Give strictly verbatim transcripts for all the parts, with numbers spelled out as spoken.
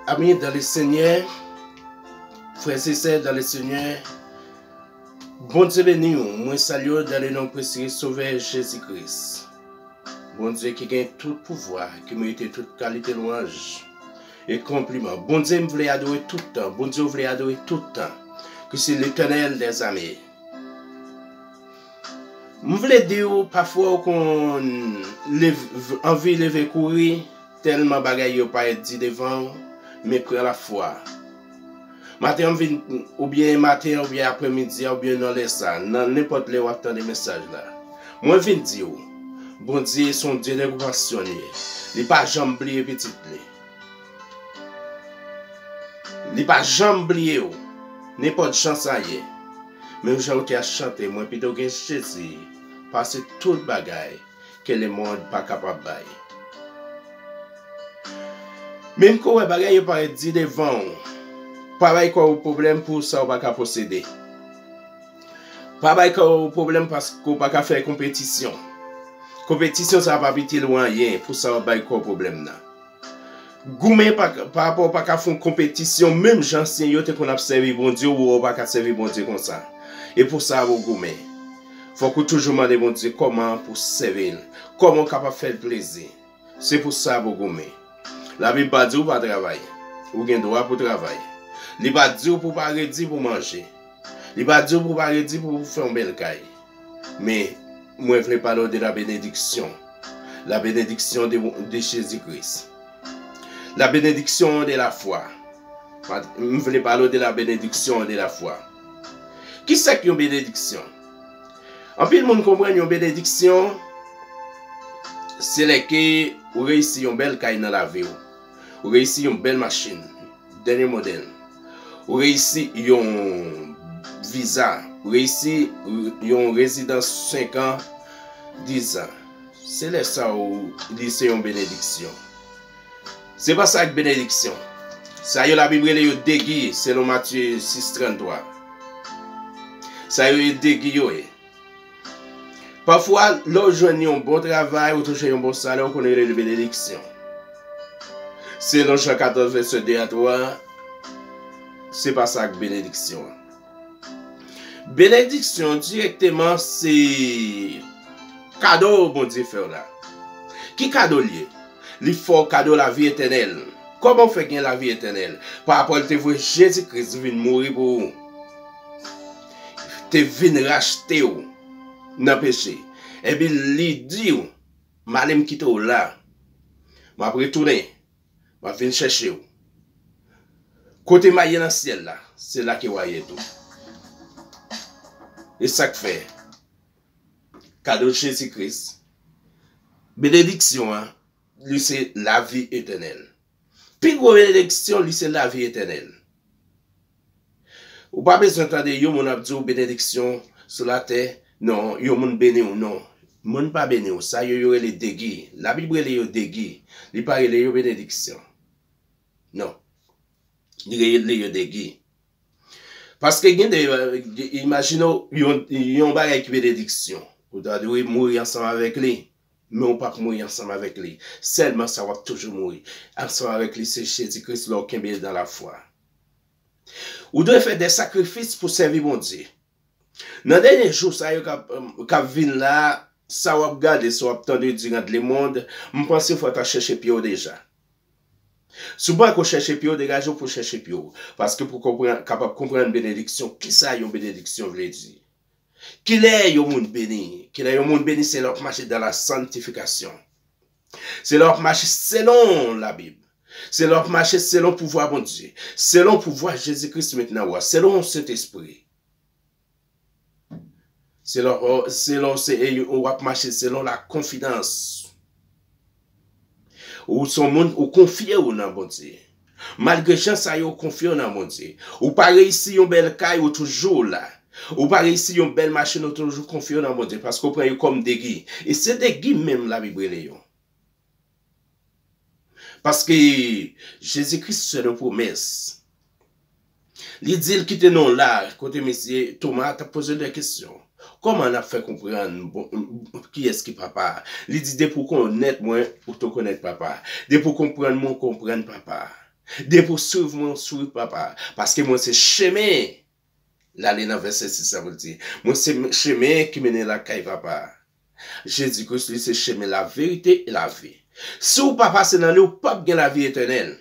Amis dans le Seigneur, frères et sœurs dans le Seigneur, Bondye beni w. Mwen salye w dans le nom précieux Sauveur Jezi Kris. Bondye ki gen tout pouvwa, ki merite tout kalite lwanj e konpliman. Bondye m vle adore tout tan. Bondye w vle adore tout tan. Ki se Letènèl dèzame. M vle di w, pafwa w konn lev- anvi leve kouri, tèlman bagay yo parèt di devan w, men pran lafwa. Maten an, m vin, oubyen maten an, oubyen aprèmidi a, oubyen nan lè sa, nan nenpòt lè w ap tande mesaj la. Mwen vin di w, Bondye se yon Dye de konpasyon li ye. Li pa janm bliye pitit li. Li pa janm bliye w, nenpòt jan sa ye. Menm jan w te ap chante, mwen pito gen Jezi pase tout bagay ke lemonn pa kapab bay. Menm ke w wè bagay yo parèt di devan w, pa bay kò w pwoblèm pou sa w pa ka posede. Pa bay kò w pwoblèm paske w pa ka fè konpetisyon. Konpetisyon sa pa itil w anyen pou sa w ap bay kò w pwoblèm nan. Goumen pa, pa rapò w pa ka fè yon konpetisyon, menm jan ansyen yo te konn ap sèvi Bondye, ou wè w pa ka sèvi Bondye konsa. E pou sa pou w goumen. Fòk ou toujou mande Bondye kòman pou w sèvi l, kòman w kapab fè l plezi. Se pou sa pou w goumen. Labib pa di w pa travay. Ou gen dwa pou w travay. Li pa di w pou w pa redi pou w manje. Li pa di w pou w pa redi pou w fè yon bèl kay. Men, mwen vle pale w de la bénédiction. La bénédiction de, de Jésus-Christ. La bénédiction de la foi. M vle pale w de la bénédiction de la foi. Kisa k yon benediksyon? Anpil moun konprann yon benediksyon, se lè ke ou reyisi yon bèl kay nan lavi w. Ou reyisi yon bèl machin, dènye modèl. Ou reyisi yon viza. Ou reyisi yon rezidans senk an, diz an. Se lè sa ou di se yon benediksyon. Se pa sa k benediksyon. Sa yo Labib rele yo degi, selon Matye sis trannntwa. Sa yo ye degi yo ye. Pafwa, lè w jwenn yon bon travay, ou touche yon bon salè, ou konn rele l benediksyon. Selon Jan katòz, vèsè de a twa, se pa sa k benediksyon an. Benediksyon dirèkteman se kado Bondye fè w la. Ki kado l ye? Li fè w kado lavi etènèl. Kòman w fè gen lavi etènèl? Pa rapò l te voye Jezi Kris vin mouri pou ou. Te vin rachte w nan peche. Epi li di w, "M ale m kite w la. M ap retounen. M ap vin chèche w." Kote m a ye nan syèl la, se la ke w a ye tou. E sa k fè, kado Jezi Kris, benediksyon an, li se lavi etènèl. Pi gwo benediksyon, li se lavi etènèl. Ou pa bezwen tande yon moun ap di w benediksyon sou latè, non, yon moun beni w, non. Moun pa beni w, sa yo, yo rele degi. Labib rele yo degi. Li pa rele yo benediksyon. Non. Li rele yo degi. Paske gen de, imajine w yon, yon bagay ki benediksyon. Ou ta dwe mouri ansanm avèk li, men ou p ap mouri ansanm avèk li. Sèlman sa w ap toujou mouri ansanm avèk li, se Jezi Kris lè w kenbe l nan lafwa. Ou dwe fè de sakrifis pou sèvi Bondye. Nan dènye jou sa yo k ap, k ap vin la, sa w ap gade, sa w ap tande diran lemonn, m panse fò w ta chèche pye w deja. Si w pako chèche pye w, degaje w pou w chèche pye w. Paske pou konprann, kapab konprann benediksyon, kisa yon benediksyon vle di. Kilè yon moun beni? Kilè yon moun beni? Se lè w ap mache dans la sanctification. Se lè w ap mache selon Labib. Se lè w ap mache selon pouvwa Bondye. Selon pouvwa Jezi Kris mete nan ou a. Selon Sentespri. Selon, selon se, e, ou ap mache selon la konfidans. Ou se yon moun, ou konfye w nan Bondye. Malgre jan sa yo, ou konfye w nan Bondye. Ou pa reyisi yon bèl kay, ou toujou la. Ou pa reyisi yon bèl machin, ou toujou konfye w nan Bondye, paske ou pran yo kòm degi. E se degi menm Labib rele yo. Paske Jezi Kris fè nou pwomès. Li di l kite nou la, kote mesye Toma t ap poze l de kesyon. Kòman n ap fè konprann bon, kiyès ki Papa a? Li di, depi w konnèt mwen, ou tou konnèt Papa a. Depi w konprann mwen, ou konprann Papa a. Depi w swiv mwen, w swiv Papa. Paske mwen se chemen. L ale nan vèsè sis la pou l di, mwen se chemen ki mennen lakay Papa. Jezi Kris, li se chemen, laverite e lavi. Si w pa pase nan li, w p ap gen lavi etènèl.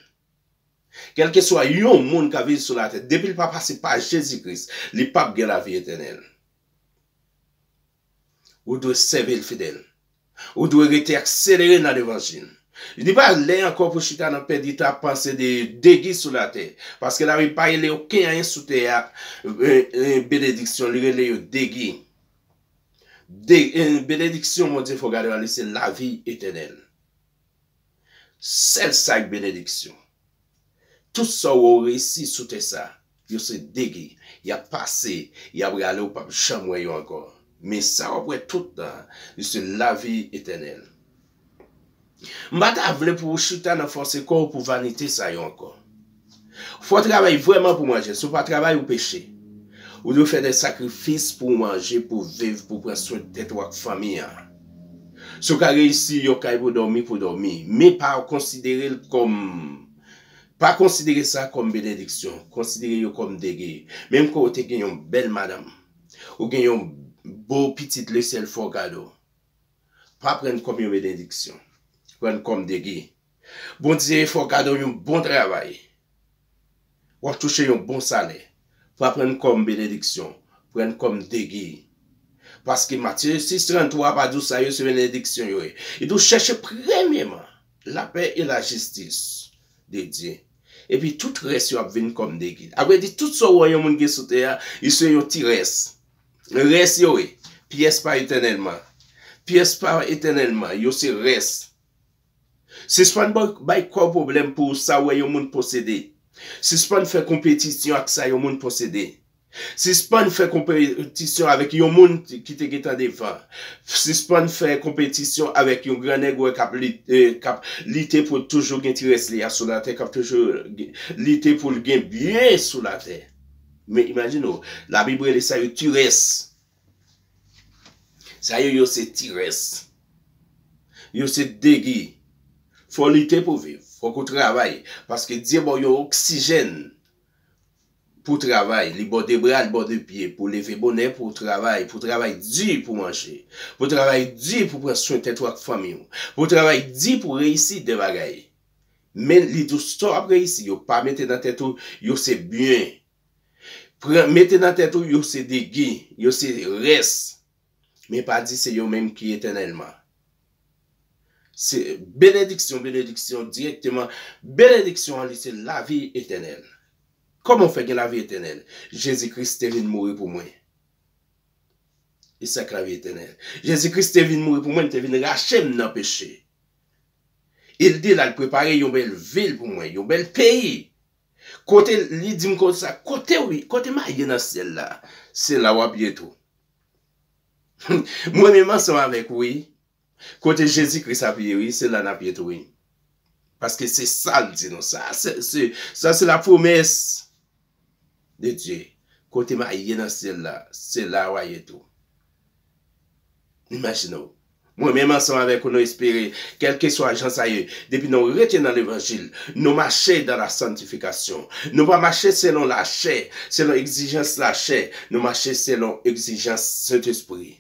Kèlkeswa yon moun k ap viv sou latè, depi l pa pase pa Jezi Kris, li p ap gen lavi etènèl. Ou dwe sèvi l fidèl. Ou dwe rete akselere nan levanjil. Li pa lè ankò pou chita nan pèdi tan ap panse de degi sou latè. Paske Labib pa rele okenn anyen sou tè a, e, e, benediksyon, li rele yo degi. De, e, benediksyon Bondye fè w gade a, li se lavi etènèl. Sèl sa k benediksyon. Tout sa w wè w reyisi sou tè sa, yo se degi. Y ap pase, y ap rale, ou p ap janm wè yo ankò. Men sa w ap wè tout tan, yo se lavi etènèl. M pa ta vle pou w chita nan fòse kò w pou vanite sa yo ankò. Fò w travay vrèman pou manje. Si w pa travay, ou peche. Ou dwe fè de sakrifis pou w manje, pou w viv, pou w pran swen tèt ou ak fanmi an. Si w ka reyisi yon kay pou dòmi, pou dòmi. Men pa konsidere l kòm, pa konsidere sa kòm benediksyon. Konsidere yo kòm degi. Menm ke w te gen yon bèl madanm, ou gen yon bo pitit lesyèl fè w kado, pa pran l kòm yon benediksyon. Pran l kòm degi. Bondye fè w kado yon bon travay. W ap touche yon bon salè. Pa pran l kòm benediksyon. Pran l kòm degi. Paske Matye sis trannntwa pa di w sa yo se benediksyon yo ye. Li di w chèche premyèman lapè e lajistis de Dye. Epi tout rès yo ap vin kòm degi. Sa vle di tout sa w wè yon moun gen sou tè a, li se yon ti rès. Rès yo ye. Pyès pa etènèlman. Pyès pa etènèlman. Yo se rès. Sispann bay, bay kò w pwoblèm pou sa w wè yon moun posede. Sispann fè konpetisyon ak sa yon moun posede. Sispann fè konpetisyon avèk yon moun ki te gentan devan. Sispann fè konpetisyon avèk yon grannèg ou wè k ap lit-, eh, k ap lite pou l toujou gen ti rès li a sou latè, k ap toujou gen, lite pou l gen byen sou latè. Men imajine w, Labib rele sa yo ti rès. Sa yo, yo se ti rès. Yo se degi. Fò w lite pou viv. Fòk ou travay. Paske Dye ba w yon oksijèn pou w travay. Li ba w de bra, li ba w de pye. Pou w leve bonè, pou w travay. Pou w travay di pou w manje. Pou w travay di pou w pran swen tèt ou ak fanmi w. Pou w travay di pou w reyisi de bagay. Men li di w sa w ap reyisi yo. Pa mete nan tèt ou, yo se byen. Pran, mete nan tèt ou, yo se degi, yo se rès. Men pa di se yo menm ki etènèlman. Se benediksyon, benediksyon dirèkteman. Benediksyon an, li se lavi etènèl. Kòman w fè gen lavi etènèl? Jezi Kris te vin mouri pou mwen. E sa k lavi etènèl. Jezi Kris te vin mouri pou mwen, li te vin rache m nan peche. E l di l al prepare yon bèl vil pou mwen, yon bèl peyi. Kote li di m konsa, kote wi, kote m a ye nan syèl la, se la w ap ye tou. Mwen menm ansanm avèk ou, wi. Kote Jezi Kris ap ye, wi, se la n ap ye tou, wi. Paske se sa l di nou. Sa se, se, sa se la promès de Dye. Kote m a ye nan syèl la, se la w a ye tou. Imajine w. Mwen menm ansanm avèk ou, nou espere, kèlkeswa jan sa ye, depi nou rete nan levanjil, nou mache dans la sanctification. Nou pa mache selon lachè, selon egzijans lachè, nou mache selon egzijans Sentespri.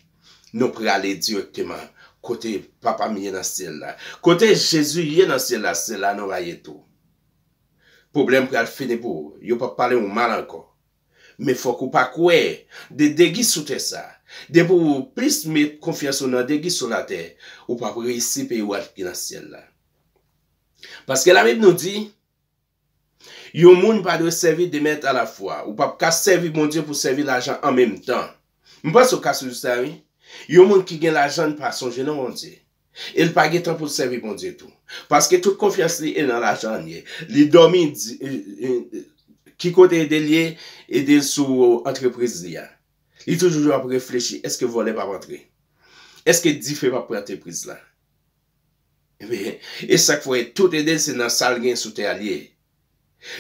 Nou prale dirèkteman kote Papa m ye nan syèl la. Kote Jezi ye nan syèl la, se la nou va ye tou. Pwoblèm pral fini pou ou. Yo p ap pale w mal ankò. Men fòk ou pa kwè de degi sou tè sa. Depi w plis met konfyans ou nan degi sou latè, ou p ap reyisi peyi w al ki nan syèl la. Paske Labib nou di, yon moun pa dwe sèvi de mèt alafwa. Ou p ap ka sèvi Bondye pou sèvi lajan an menm tan. M panse w ka swiv sa, wi. Yon moun ki gen lajan, li pa sonje non Bondye. E l pa gen tan pou l sèvi Bondye tou. Paske tout konfyans li e nan lajan l ye. Li dòmi, di, e, e, ki kote ede l ye, ede l sou antrepriz li a. Li toujou ap reflechi, èske vòlè p ap antre? Èske dife p ap pran antrepriz la? Ebyen, e sa k fè tout ede l se nan sa l gen sou tè a l ye.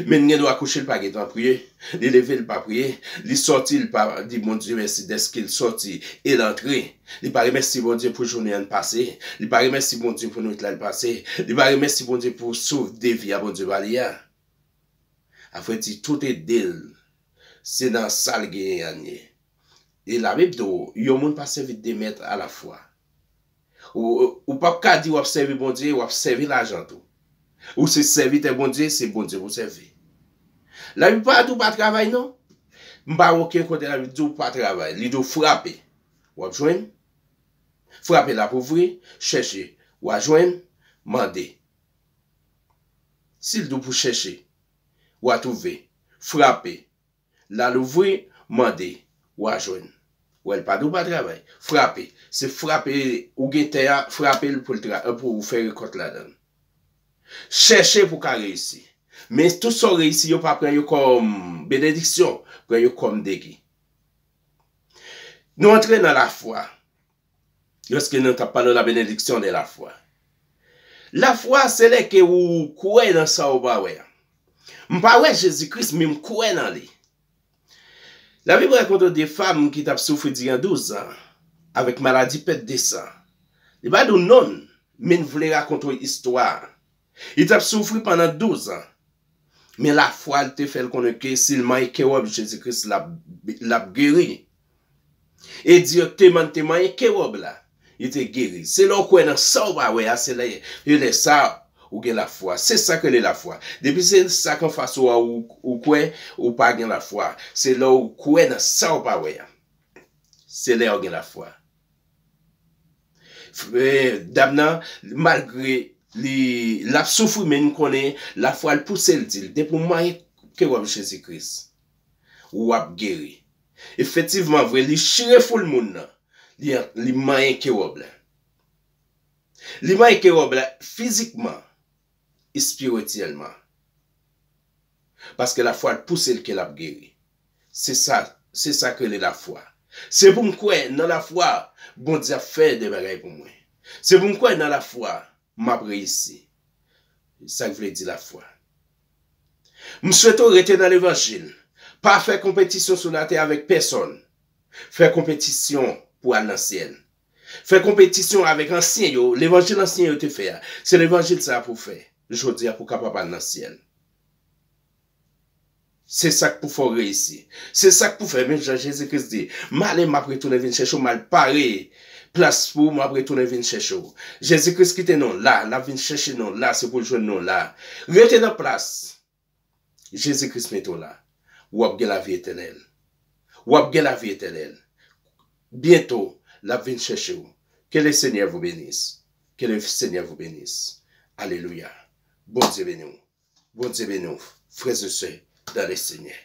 Men l gen dwa kouche, l pa gen tan priye. Li leve, l pa priye. Li sòti, l pa di Bondye mèsi dèske l sòti e l antre. Li pa remèsye Bondye pou jounen an l pase. Li pa remèsye Bondye pou nwit la l pase. Li pa remèsye Bondye pou souf de vi a Bondye ba li a. Avrèdi, tout ede l. Se nan sa l genyen an ye. E Labib di w, yon moun pa sèvi de mèt alafwa. Ou, ou, ou p ap ka di w ap sèvi Bondye, w ap sèvi lajan tou. Ou se sèvitè Bondye, se Bondye pou w sèvi. Labib pa di w pa travay, non. M pa wè okenn kote Labib di w pa travay. Li di w frape, w ap jwenn. Frape l ap ouvri, chèche, w a jwenn, mande. Si l di w pou chèche, w a twouve. Frape, l a louvri, mande, w a jwenn. Wè, l pa di w pa travay. Frape. Se frape, ou gen tè a, frape l pou l tra-, pou w fè rekòt ladan l. Chèche pou w ka reyisi. Men tout sa w reyisi, yo pa pran yo kòm benediksyon, pran yo kòm degi. Nou antre nan lafwa. Lòske nou t ap pale la bénédiction de la foi. Lafwa, se lè ke ou kwè nan sa ou pa wè a. M pa wè Jezi Kris, men m kwè nan li. Labib rakonte de fanm ki t ap soufri diran douz an avèk maladi pèt de san. Li pa di w non l, men n vle rakonte w istwa a. Li t ap soufri pandan douz an. Men lafwa l te fè l konnen ke si l manyen kewòb Jezi Kris, l ap, l ap geri. E dirèkteman, l te manyen kewòb la, li te geri. Se lè w kwè nan sa w pa wè a, se lè, e lè sa a, ou gen lafwa. Se sa k rele lafwa. Depi se sa k anfas ou a, ou, ou kwè, ou pa gen lafwa. Se lè w kwè nan sa w pa wè a. Se lè w gen lafwa. F-, eh, dam nan, malgre li, l ap soufri, men n konnen lafwa l pouse l di l, depi w manyen kewòb Jezi Kris, w ap geri. Efektivman, vre, li chire foul moun nan. Li, li manyen kewòb la. Li manyen kewòb la fizikman, espirityèlman. Paske lafwa l pouse l ke l ap geri. Se sa, se sa k rele lafwa. Se pou m kwè nan lafwa, Bondye ap fè de bagay pou mwen. Se pou m kwè nan lafwa, m ap reyisi. Sa k vle di lafwa. M swete w rete nan levanjil. Pa fè konpetisyon sou latè avèk pèsonn. Fè konpetisyon pou al nan syèl. Fè konpetisyon avèk ansyen yo, levanjil ansyen yo te fè a. Se levanjil sa a pou w fè jodi a pou w kapab al nan syèl. Se sa k pou fè w reyisi. Se sa k pou fè, menm jan Jezi Kris di, m ale, m ap retounen vin chèche w, m al pare plas pou ou, m ap retounen vin chèche w. Jezi Kris kite nou la, l ap vin chèche nou la, se pou l jwenn nou la. Rete nan plas Jezi Kris mete w la. W ap gen lavi etènèl. W ap gen lavi etènèl. Byento, l ap vin chèche w. Que le Seigneur vous bénisse. Que le Seigneur vous bénisse. Alelouya. Bondye beni w. Bondye beni w, frères et sœurs dans le Seigneur.